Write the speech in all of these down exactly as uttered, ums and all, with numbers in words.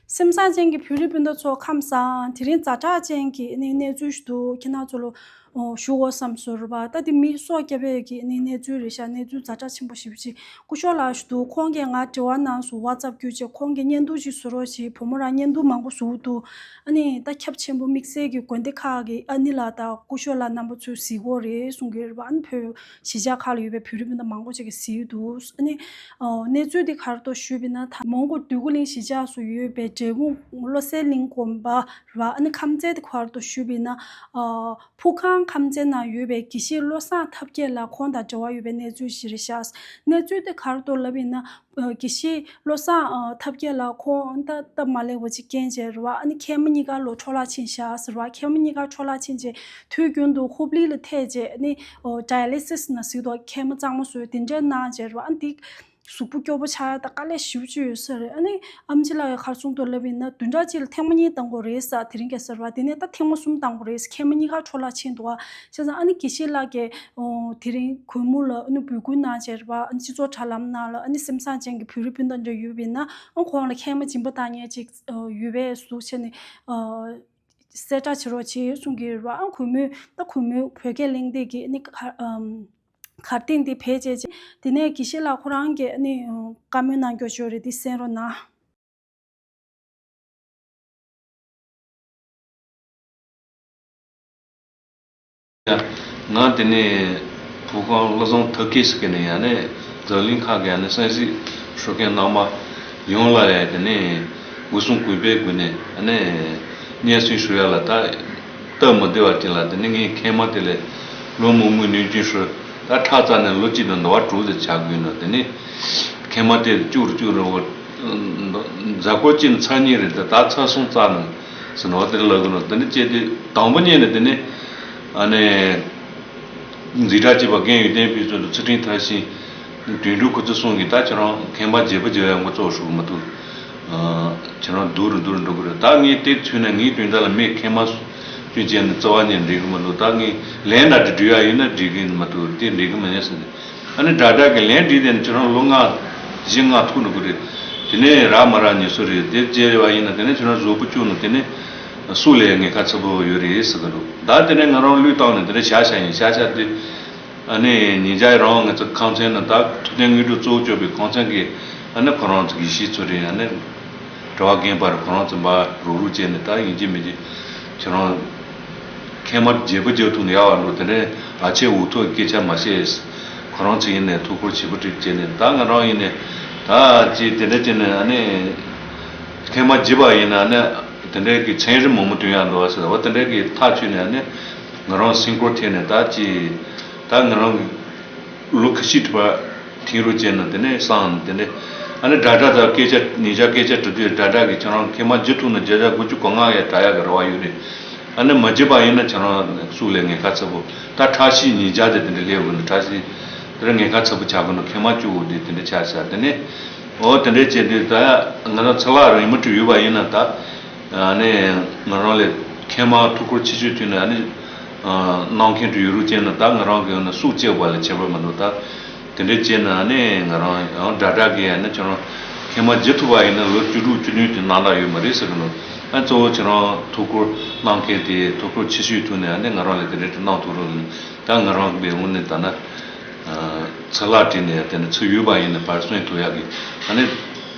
སེམས་བཟང་ཅན་གྱི་བོད་རིགས་སྤུན་ཟླ་ཚོ་ཁམས་བཟང་། དེ་རིང་ཛ་དྲག་ཅན་གྱི་ནི་གནས་ཚུལ་ཞིག་འདུག་ཁྱེད་རང་ཚོ་ལ་ཞུ་དགོས་བསམ་སོང་རེད་པ། ད་དེ་མི་སྲོག་བསྐྱབ་པའི་གི་ནི་གནས་ཚུལ་རེད་ཤག་གནས་ཚུལ་ཛ་དྲག་ཆེན་པོ་ཞེ་པོ་ཅིག་སྐུ་ཞབས་ལགས་ཞིག་འདུག་ཁོང་གིས་ང་དྲི་བ་གནང་སོང་། ཝ་ཙབ་བརྒྱུད་བྱས་ཁོང་གིས་བརྙན་ཐུང་ཅིག་བཟོ་རོགས་བྱེད། བུ་མོ་རང་བརྙན་ཐུང་མང་པོ་བཟོ་འདུག་ཨ་ནི་ད་ཁྱབ་ཆེན་པོ་དམིགས་བསལ་གྱི་དགོན་སྡེ་ཁག་གི་ཨ་ནེ་ལགས་དང་སྐུ་ཞབས་ལགས་རྣམ་པ་ཚོས་གཟིགས་ཀྱི་ཡོད་རེད་གསུང་གི་ཡོད་རེད་པ། ཨ་ནི་བོད་གཞིས་ཆགས་ཁག་ལ་ཡོད་པའི་བོད་རིགས་སྤུན་ཟླ་མང་པོ་ཅིག་གིས་གཟིགས་འདུག་ཨ་ནི་ཨོ། གནས་ཚུལ་འདི་ག་རེ་འདུག་ཞུས་པ་ཡིན་ན། ད་མོན་གྷོ་འདོད་རྒུ་གླིང་གཞིས་ཆགས་སུ་ཡོད་པའི་འབྲས་སྤུངས་བློ་གསལ་གླིང་དགོན་པ་ར། ཨ་ནི་ཁང་ཚན་དེ་ག་རེ་འདུག་ཞུས་པ་ཡིན་ན། ཨ། ཕུར་ཁང་ཁང་ཚན་ནང་ཡོད་པའི་དགེ་བཤེས་བློ་བཟང་ཐབས་མཁས་ལགས་ཁོང་དང་འབྲེལ་བ་ཡོད་པའི་གནས་ཚུལ་ཞིག་རེད་ཤག་གནས་ཚུལ་དེ་ག་རེ་འདུག་ལབ་པ་ཡིན་ན། ཨ། དགེ་བཤེས་བློ་བཟང་ཨ། ཐབས་མཁས་ལགས་ཁོང་ད་སྟབས་མ་ལེགས་པ་ཅིག་རྐྱེན་བྱས་རེད་པ། ཨ་ནི་མཁལ་མ་གཉིས་ཀ་ལོག་འཕྲོ་བརླག་ཕྱིན་ཤག་ཟེར་བ། མཁལ་མ་གཉིས་ཀ་འཕྲོ་བརླག་ཕྱིན་རྗེས་དུས་རྒྱུན་དུ་ཧུབ་ལི་ལ་ཐེབས་རྗེས་ཨ་ནི་ཨོ། ཌ་ཡ་ལི་སིས་ནང་ཟེར་དུས་མཁལ་མ་གཙང་མ་བཟོས་དེ་འདྲས་གནང་བྱས་རེད་པ། ཨ་ནི་དེ་གཟུགས་པོ་སྐྱོ་པོ་ཆགས་ཡ་ད་དཀའ་ལས་ཞེ་པོ་ཅིག་ཡོད་ས་རེད། ཨ་ནི་ཨེམ་ཆི་ལགས་ཀྱིས་ག་རེ་གསུངས་འདུག་ལབ་པ་ཡིན་ན། བདུན་ཕྲག་གཅིག་ལ་ཐེངས་མ་གཉིས་བཏང་དགོས་རེད་ཟེར་དེ་རིང་ཁ་སང་རེད་པ། དེ་ནས་ད་ཐེངས་མ་གསུམ་བཏང་དགོས་རེད་ཟེར། མཁལ་མ་གཉིས་ཀ་འཕྲོ་བརླག་ཕྱིན་འདུག་པ། བྱས་ཙང་ཨ་ནི་དགེ་བཤེས་ལགས་ཀྱིས་ཨོ། དེ་རིང་གུས་མོ་ལ་ཨ་ནི་འབོད་སྐུལ་གནང་བྱས་རེད་པ། ཨ་ནི་སྤྱི་ཚོགས་དྲ་ལམ་ནང་ལ་ཨ་ནི་སེམས་བཟང་ཅན་གྱི་བོད་རིགས་སྤུན་ཟླ་འདྲ་ཡོད་པ་ཡིན་ན། ཨ། ཁོང་ལ་མཁལ་མ་སྦྱིན་པ་བཏང་མཁན་ཅིག་ཨོ། ཡོད་པའི་གཟུགས་བྱས་ནས་ཨོ། གསལ་བསྒྲགས་བྱེད་རོགས་བྱེད་གསུང་གི་ཡོད་རེད་པ། ཨ། གུས་མོས་ད་གུས་མོའི་བོད་སྐད་གླེང་སྟེགས་ཀྱི་ཨ་ནི་ག་ཨམ། གར་སྟེགས་འདི་བེད་སྤྱད་རྗེས། དེ་ནས་དགེ་བཤེས་ལགས་ཁོ་རང་གིས་ཨ་ནི་བཀའ་མོལ་གནང་རྒྱུ་ཅིག་ཡོད་རེད། འདི་གསན་རོགས་གནང་། ང་དེ་ནས་ཕུར་ཁང་བློ་བཟང་ཐབས་མཁས་ཟེར་མཁན་ནས་ཡང་ནས་འཛམ་གླིང་ཁག་གི་ཡང་ནས་གསན་གཟིགས་ཞུ་མཁན་རྣམ་པ་ཡོངས་ལ་ཡང་དེ་ནས་སྒོ་གསུམ་གུས་པའི་སྒོ་ནས་ཡང་ནས་སྙན་སེང་ཞུ་ཡ་ལ་ད་སྟབས་མི་བདེ་བ་དེ་ལ་དེ་ནས་ངའི་མཁལ་མ་དེ་ལས་ལོ་མང་པོའི་ནུས་རྒྱུན་ཧྲིལ། ད་ཁྲག་རྩ་ནས་ལོ་གཅིག་དང་ཟླ་བ་དྲུག་ཙམ་ཆགས་དགོས་ན། དེ་ནས་མཁལ་མ་དེ་སྐྱུག་རུ་སྐྱུག་རུ་འོ། གཟའ་འཁོར་གཅིག་ནས་ཚར་གཉིས་རེ་ད་ད་ཚར་གསུམ་ཙམ་ནས་ཟེར་ནོ་དེ་ལ་གོ་ནོ། དེ་ནས་བྱས་ཏེ་དང་པོ་ཉིད་ནས་དེ་ནས་ཨ་ནི་འཛིན་གྲྭ་བཅུ་པ་རྒན་ཡོན་ཏན་ཕུན་ཚོགས་དང་ཚུལ་ཁྲིམས་མཐར་ཕྱིན། དོན་གྲུབ་ཁོ་ཚོ་གསུམ་གྱིས་ད་ཁྱེད་རང་མཁལ་མ་བརྗེ་པོ་བརྗེ་བའི་ངོ་ཚ་ཞུ་གི་མི་འདུག་ཁྱེད་རང་སྡུག་རུ་སྡུག་རུ་འགྲོ་གི་རེད། ད་ངས་དེ་ཚུད་ནས་ངའི་དོན་དག་ལ་མི་མཁལ་མ་སྐྱོན་ཅན་ནི་རྩ་བ་ནས་འགྲིག་གི་མི་འདུག་ད་ངས་ལན་འདྲ་འདྲི་འགྲོ་ཡ་ཡིན་ན་འགྲིག་གི་མི་འདུག་དེ་འགྲིག་གི་མི་ཉན་ཟེར་ནས། ཨ་ནི་དྲག་དྲག་གི་ལན་བྲིས་ཏེ་ཁྱོད་རང་ལོ་ལྔ་བཞི་ལྔ་ཐུག་འགྲོ་གི་རེད། དེ་ནས་རག་མ་རག་ཉེས་སོ་རེད། དེ་བྱས་པ་ཡིན་ན་དེ་ནས་ཁྱོད་རང་གཟུགས་པོ་སྐྱུག་ནས་དེ་ནས་སྲོག་ལ་ཉེན་ཁ་ཚ་པོ་ཡོད་རེད་ཟེར་གི་འདུག་ད་དེ་ནས་ང་རང་བློས་བཏང་ནས་དེ་ནས་བཞག་བཞག་ཡིན། བཞག་བཞག་དེ་ཨ་ནི་ཉིན་ཞག་རང་ང་ཚོ་ཁང་ཚན་ནང་ད་ཐུབ་བསྟན་དངོས་གྲུབ་གཙོ་བོ་སྐྱོབ་པའི་ཁང་ཚན་གྱི་ཨ་ནི་ཁོ་རང་ཚོ་དགེ་བཤེས་ཚོ་རེད། ཨ་ནི་དྲི་བ་རྒན་པར་ཁོ་རང་ཚོ་འབའ་རུག་རུག་བྱས་ནས་ད་ཡིན་གཅིག་མིན་གཅིག་ཁྱོད་རང་མཁལ་མ་བརྗེ་པོ་བརྗེ་ཐུབ་ན་ཡག་པ་འདུག་དེ་འདྲའི་ཨ་ཆེ་འུ་ཐུག་སྐད་ཆ་མ་བཤད། ཁོ་རང་ཚོ་ཡིན་ནས་ཐུགས་ཁུར་ཆེ་པོ་བསྒྲིགས་བྱས་ནས་ད་ང་རང་ཡིན་ནས་ད་ཅི་དེ་འདྲ་བྱས་ནས་ཨ་ནི་མཁལ་མ་བརྗེ་པ་ཡིན་ན་ཨ་ནི་དེ་འདྲའི་གི་ཚན་རིག་མང་པོ་སྟོན་ཡག་འདུག་ཟེར་བ་དེ་འདྲའི་གི་ཐག་ཆོད་ནས་ཨ་ནི་ང་རང་སེམས་ཁུར་འཐེན་ནས་ད་ཅི་ད་ང་རང་ལོ་ཁ་ཤས་ཐུབ་པ་འཐེན་རོགས་བྱས་ན་དེ་ནས་སང་དེ་ནས་ཨ་ནི་དྲག་དྲག་དང་སྐད་ཆ་ཉིན་ཞག་སྐད་ཆ་དྲི་དུས་དྲག་དྲག་གིས་ཁྱེད་རང་མཁལ་མ་བརྗེ་ཐུབ་ན་བརྒྱ་ཆ་དགུ་བཅུ་གོ་ལྔ་ཡང་དྲག་ཡག་གི་རེ་བ་ཡོད་རེད། ཨ་ནི་མ་བརྗེ་བ་ཡིན་ན་ཁྱེད་རང་སྲོག་ལ་ཉེན་ཁ་ཚ་པོ། ད་ཁྲག་ཤེད་ཉིན་ཞག་དེ་དེ་འདྲ་སླེབས་དགོས་ན་ཁྲག་ཤེད་དེ་འདྲ་ཉེན་ཁ་ཚ་པོ་ཆགས་དགོས་ན་མཁལ་མ་བཅུག་དགོས་དེ་དེ་འདྲ་ཆགས་ཤག་དེ་ནས་ཨོ་དེ་འདྲ་བྱས་དུས་ད་ང་རང་ཚ་ལག་རིང་མོ་བྲིས་ཡོད་པ་ཡིན་ན་ད། ཨ་ནི་ང་རང་ལ་མཁལ་མ་ཐུགས་ཁུར་ཆེ་ཤོས་ཐོན་ནས་ཨ་ནི་གནང་མཁན་དུ་ཡོད་རུག་བྱས་ན་ད་ང་རང་གི་ཡོད་ན་སྲོག་བཅད་པ་ལས་ཁྱད་པར་མི་འདུག་ད་དེ་འདྲ་བྱས་ན་ཨ་ནི་ང་རང་ཡང་དྲག་དྲག་གིས་ཨ་ནི་ཁྱེད་རང་མཁལ་མ་བརྗེ་ཐུབ་པ་ཡིན་ན་ལོ་བཅུ་དྲུག་བཅུ་བདུན་དེ་གནང་ད་ཡོད་མ་རེད་ཟེར་གི་འདུག་ཨ་གཙོ་བོ་ཁྱེད་རང་ཐུགས་ཁུར་གནང་མཁན་དེ་ཐུགས་ཁུར་ཆེ་ཤོས་ཐོན་ནས་ཨ་ནི་ང་རང་ལ་དེ་འདྲ་དེ་གནང་ཐུབ་རུག་ད་ང་རང་གི་འོང་ནས་ད་ན་ཚ་ལག་བྲིས་ནས་དེ་འདྲ་ཚུར་ཡོད་པ་ཡིན་ན་བར་སོན་ཐུབ་ཡག་གི་ཨ་ནི།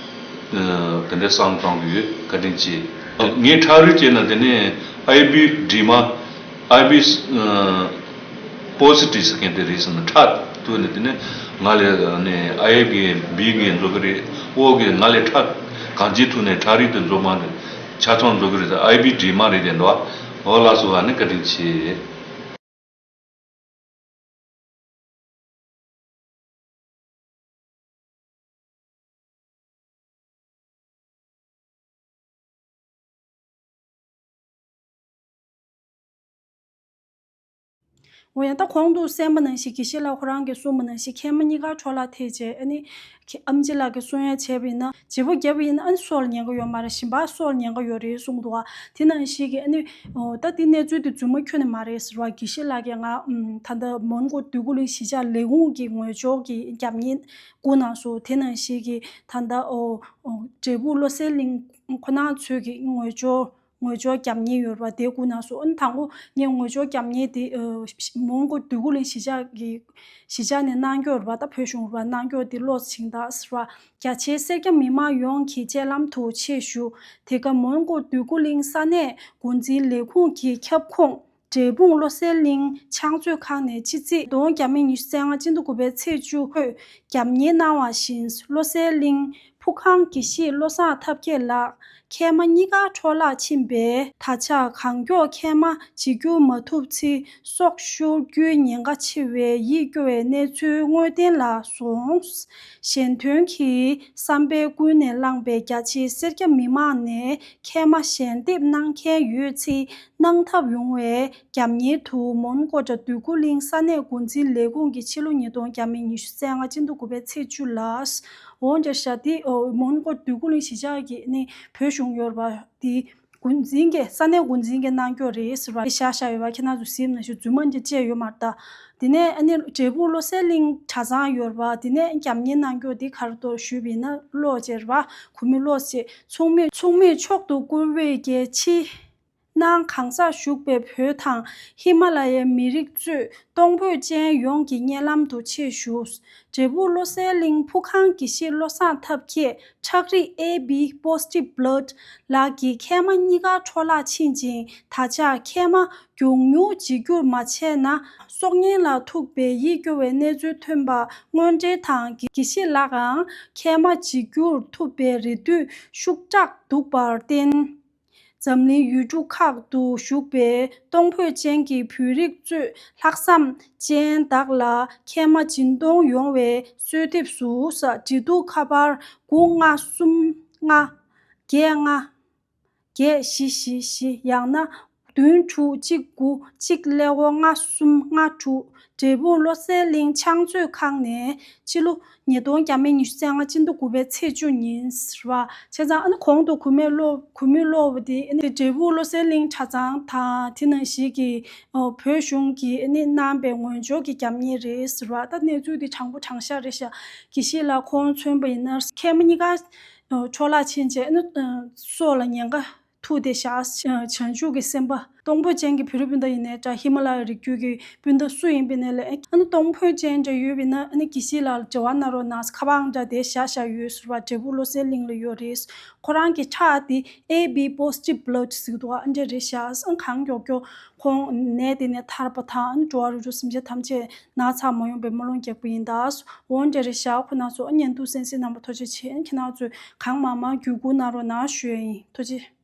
དེ་འདྲའི་བསམ་བཏང་གི་ཡོད། བཀའ་དྲིན་ཆེ། ངས་ཁྲག་རིགས་བྱས་ན་དེ་ནས་ཨའི་བི་འདྲེས་མ། ཨའི་བི་པོ་སི་ཊིབ་ཟེར་མཁན་དེ་རེད་ཟེར་ན་ཁྲག་ཐུག་ནས་དེ་ནས་ང་ལས་ནས་ཨའི་གི་བི་གི་འཛོ་གི་རེད། ཨོ་གི་ང་ལས་ཁྲག་གང་ཅི་ཐུག་ནས་ཁྲག་རིགས་དེ་འཛོ་མ་རེད། ཆ་ཚང་འཛོ་གི་རེད། ཨའི་བི་འདྲེས་མ་རེད་དེ་འདུག་ཨོ་ལགས་སོ། ཨ་ནི་བཀའ་དྲིན་ཆེ། འོ་ཡང་ད་གོང་དུ་གསན་པ་ནང་བཞིན་དགེ་བཤེས་ལགས་ཁོ་རང་གིས་གསུངས་པ་ནང་བཞིན་མཁལ་མ་གཉིས་ཀ་འཕྲོ་བརླག་ཐེབས་རྗེས་ཨ་ནི་ཁྱེད་ཨམ་ཆི་ལགས་ཀྱིས་གསུང་ཡ་བྱས་པ་ཡིན་ན་བརྗེ་པོ་བརྒྱབ་པ་ཡིན་ན་ཨ་ནི་སྲོག་ལ་ཉེན་ཁ་ཡོད་མ་རེད། ཞིང་པ་སྲོག་ལ་ཉེན་ཁ་ཡོད་རེད་གསུངས་འདུག་བ། དེ་ནང་བཞིན་གྱི་ཨ་ནི་ད་དེ་གནས་ཚུལ་དེ་རྫུན་མ་ཁྱོན་ནས་མ་རེད་ཟེར་བ་དགེ་བཤེས་ལགས་ཀྱིས་ང་ད་ལྟ་མོན་གྷོ་འདོད་རྒུ་གླིང་གཞིས་ཆགས་ལས་ཁུངས་ཀྱི་ངོས་སྦྱོར་གྱི་རྒྱབ་གཉེར་བསྐུར་གནང་སོང་། དེ་ནང་བཞིན་གྱི་ད་ལྟ་འབྲས་སྤུངས་བློ་གསལ་གླིང་ཁོ་ན་ཚོས་ཀྱི་ངོས་སྦྱོར། ངོས་སྦྱོར་རྒྱབ་གཉེར་ཡོད་རེད་པ། དེ་བསྐུར་གནང་སོང་། ཨ་ནི་དང་པོ་ངས་ངོས་སྦྱོར་རྒྱབ་གཉེར་དེ་ཨ་མོན་གྷོ་འདོད་རྒུ་གླིང་གཞིས་ཆགས་ཀྱི་གཞིས་ཆགས་ནས་གནང་སྐྱོར་རེད་པ། ད་བོད་གཞུང་རེད་པ། གནང་སྐྱོར་དེ་ལོག་ཕྱིན་ད་ཟེར་བ། རྒྱ་ཆེའི་སེར་སྐྱ་མི་མང་ཡོངས་ཀྱི་སྤྱན་ལམ་དུ་ཆེད་ཞུ། དེ་ག་མོན་གྷོ་འདོད་རྒུ་གླིང་ས་གནས་འགོ་འཛིན་ལས་ཁུངས་ཀྱི་ཁྱབ་ཁོངས་འབྲས་སྤུངས་བློ་གསལ་གླིང་ཕྱག་མཛོད་ཁང་ནས་ཕྱི་ཚེས་ཉིས་སྟོང་བརྒྱ་མེད་ཉི་ཤུ་རྩ་ལྔ་སྤྱི་ཟླ་དགུ་པའི་ཚེས་བཅུ་ཁོས་རྒྱབ་གཉེར་གནང་བ་བཞིན་བློ་གསལ་གླིང་ཕུ་ཁང་དགེ་བཤེས་བློ་བཟང་ཐབས་མཁས་ལགས་མཁལ་མ་གཉིས་ཀ་འཕྲོ་བརླག་ཕྱིན་པས། ད་ཆ་གང་མགྱོགས་མཁལ་མ་བརྗེ་བསྒྱུར་མ་ཐུབ་ཚེ་སྲོག་ཤོར་རྒྱུའི་ཉེན་ཁ་ཆེ་བའི་ཡིད་སྐྱོ་བའི་གནས་ཚུལ་དངོས་བདེན་ལ་སོང་། གཞན་དོན་གྱི་བསམ་པས་ཀུན་ནས་བསླངས་པའི་རྒྱ་ཆེའི་སེར་སྐྱ་མི་མང་ནས་མཁལ་མ་ཞལ་འདེབས་གནང་མཁན་ཡོད་ཚེ་གནང་ཐབས་ཡོང་བའི་རྒྱབ་གཉེར་དུ་མོན་གྷོ་འདོད་རྒུ་གླིང་ས་གནས་འགོ་འཛིན་ལས་ཁུངས་ཀྱི་ཕྱི་ལོ་ཉིས་སྟོང་བརྒྱ་མེད་ཉི་ཤུ་རྩ་ལྔ་སྤྱི་ཟླ་དགུ་པའི་ཚེས་བཅུ་ལ། འོན་ཀྱང་ཤ་དེ་མོན་གྷོ་འདོད་རྒུ་གླིང་གཞིས་ཆགས་ཀྱི་ནི་བོད་གཞུང་ཡོད་རེད་པ། དེ་འགོ་འཛིན་གྱི་ས་གནས་འགོ་འཛིན་གྱི་གནང་སྐྱོར་རེད་ཟེར་བ་བཞག་བཞག་ཡོད་པ། ཁྱེད་རང་ཚོ་གཟིགས་ན་ཞུ་རྫུན་མ་འདི་བཅས་ཡོད་མ་རེད་ད། དེ་ནས་ཨ་ནི་འབྲས་སྤུངས་བློ་གསལ་གླིང་གྲྭ་ཚང་ཡོད་རེད་པ། དེ་ནས་རྒྱབ་གཉེར་གནང་སྐྱོར་འདི་ག་རེ་གཏོར་ཞུས་པ་ཡིན་ན་ཀློག་ཅེས་རེད་པ། གུས་མོས་ཀློག་ཅེས། མཚུངས་མེད་མཚུངས་མེད་མཆོག་ཏུ་བཀུར་བའི་རྒྱལ་ཕྱི་ནང་གང་སར་བཞུགས་པའི་བོད་དང་ཧི་མ་ལ་ཡའི་མི་རིགས་གཙོས་གཏོང་ཕོད་ཅན་ཡོངས་ཀྱི་སྙན་ལམ་དུ་ཆེད་ཞུ། འབྲས་སྤུངས་བློ་གསལ་གླིང་ཕུ་ཁང་དགེ་བཤེས་བློ་བཟང་ཐབས་མཁས་ཁྲག་རིགས་ཨེ་བི་Positive Blood ལགས་ཀྱི་མཁལ་མ་གཉིས་ཀ་འཕྲོ་བརླག་ཕྱིན་ཅིང་། ད་ཆ་མཁལ་མ་མགྱོགས་མྱུར་བརྗེ་བསྒྱུར་མ་བྱས་ན་སྲོག་ཉེན་ལ་ཐུག་པའི་ཡིད་སྐྱོ་བའི་གནས་ཚུལ་ཐོན་པ་དངོས་འབྲེལ་དང་། དགེ་བཤེས་ལགས་ཀྱང་མཁལ་མ་བརྗེ་བསྒྱུར་ཐུབ་པའི་རེ་འདུན་ཤུགས་དྲག་འདུག་པར་བརྟེན། འཛམ་གླིང་ཡུལ་གྲུ་ཁག་ཏུ་བཞུགས་པའི་གཏོང་ཕོད་ཅན་གྱི་བོད་རིགས་གཙོས་ལྷག་བསམ་ཅན་དག་ལ་མཁལ་མ་སྦྱིན་གཏོང་ཡོང་བའི་གསོལ་འདེབས་སུ། འབྲེལ་གཏུག་ཁ་པར་དགུ་ལྔ་གསུམ་ལྔ་བརྒྱད་ལྔ་བརྒྱད་བཞི་བཞི་བཞི། ཡང་ན་བདུན་དྲུག་གཅིག་དགུ་གཅིག་ཀླད་ཀོར་ལྔ་གསུམ་ལྔ་དྲུག་འབྲས་སྤུངས་བློ་གསལ་གླིང་ཕྱག་མཛོད་ཁང་ནས་ཕྱི་ལོ་ཉིས་སྟོང་བརྒྱ་མེད་ཉི་ཤུ་རྩ་ལྔ་སྤྱི་ཟླ་དགུ་པའི་ཚེས་བཅུ་ཉིན་ཟེར་བ། བྱས་ཙང་ཨ་ནི་གོང་དུ་གུས་མོས་ཀློག་གུས་མོས་ཀློག་པ་དེ་ཨ་ནི་འབྲས་སྤུངས་བློ་གསལ་གླིང་གྲྭ་ཚང་དང་དེ་ནང་བཞིན་གྱི་ཨོ་བོད་གཞུང་གིས་ཨ་ནི་གནང་པའི་ངོས་སྦྱོར་གྱི་རྒྱབ་གཉེར་རེད་ཟེར་བ། ད་གནས་ཚུལ་དེ་དྲང་པོ་དྲང་བཞག་རེད་ཤག་དགེ་བཤེས་ལགས་ཁོང་མཚོན་པ་ཡིན་ན་མཁལ་མ་གཉིས་ཀ་འཕྲོ་བརླག་ཕྱིན་རྗེས་ཨ་ནི་སྲོག་ལ་ཉེན་ཁ་ཐུག་སྟེ་བཞག་བྱང་ཆུབ་ཀྱི་སེམས་དཔའ་གཏོང་ཕོད་ཅན་གྱི་བོད་རིགས་སྤུན་ཟླ་ཡིན་ནའི་འདྲ། ཧི་མ་ལ་ཡའི་རི་རྒྱུད་ཀྱི་སྤུན་ཟླ་སུ་ཡིན་པ་ཡིན་ནའི་ལས་ཨ་ནི་གཏོང་ཕོད་ཅན་འདྲ་ཡོད་པ་ཡིན་ན་ཨ་ནི་དགེ་བཤེས་ལགས་ལ་འབྲེལ་བ་གནང་རོགས་གནང་། ཁ་པར་འདྲ་དེ་བཞག་བཞག་ཡོད་ཟེར་བ། འབྲས་སྤུངས་བློ་གསལ་གླིང་ལ་ཡོད་རེད། ཁོ་རང་གི་ཁྲག་དེ་ཨེ་བི་Positive Blood ཟེར་གྱི་འདུག་ཨ་འདྲ་རེད་ཤག་ཨ་གང་མགྱོགས་མགྱོགས་ཁོང་ནད་དེ་ནས་ཐར་པ་དང་ཨ་ནི་འགྲོ་བ་རིགས་དྲུག་སེམས་ཅན་ཐམས་ཅད་ན་ཚ་མ་ཡོང་པའི་སྨོན་ལམ་རྒྱག་པ་ཡིན་ད། འོ་འདྲ་རེད་ཤག་ཁོ་རང་ཚོ་ཨ་བརྙན་ཐུང་གསན་གཟིགས་གནང་བ་ཐུགས་རྗེ་ཆེ། ཁྱེད་རང་ཚོས་གང་མང་མང་བརྒྱུད་བསྐུར་གནང་རོགས་གནང་ཞུ་ཡ་ཡིན། ཐུགས་རྗེ་ཆེ།